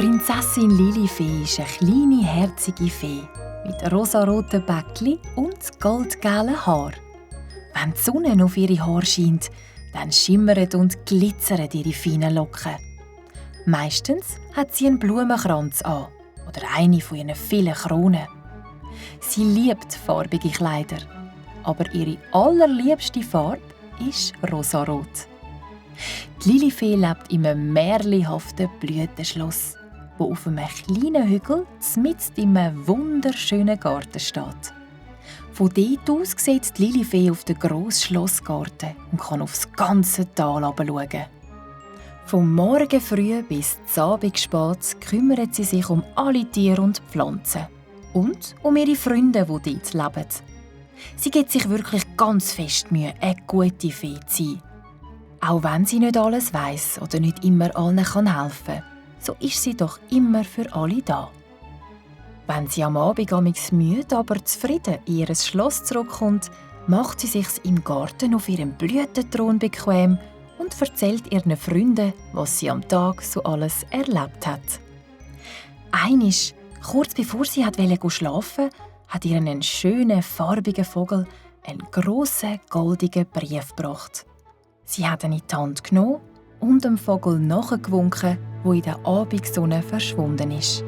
Prinzessin Lilifee ist eine kleine, herzige Fee mit rosaroten Bäckli und goldgelben Haar. Wenn die Sonne auf ihre Haare scheint, dann schimmern und glitzern ihre feinen Locken. Meistens hat sie einen Blumenkranz an oder eine von ihren vielen Kronen. Sie liebt farbige Kleider, aber ihre allerliebste Farbe ist rosarot. Die Lilifee lebt in einem märchenhaften Blütenschloss, wo auf einem kleinen Hügel mitten in einem wunderschönen Garten steht. Von dort aus sieht die Lilifee auf den grossen Schlossgarten und kann aufs ganze Tal herabschauen. Vom Morgen früh bis zum Abend spät kümmert sie sich um alle Tiere und Pflanzen. Und um ihre Freunde, die dort leben. Sie gibt sich wirklich ganz fest Mühe, eine gute Fee zu sein. Auch wenn sie nicht alles weiss oder nicht immer allen helfen kann, so ist sie doch immer für alle da. Wenn sie am Abend amigs müde, aber zufrieden in ihr Schloss zurückkommt, macht sie sich's im Garten auf ihrem Blütenthron bequem und erzählt ihren Freunden, was sie am Tag so alles erlebt hat. Einmal, kurz bevor sie schlafen wollte, hat ihr einen schönen, farbigen Vogel einen grossen, goldigen Brief gebracht. Sie hat ihn in die Hand genommen und dem Vogel nachgewunken, der in der Abendsonne verschwunden ist.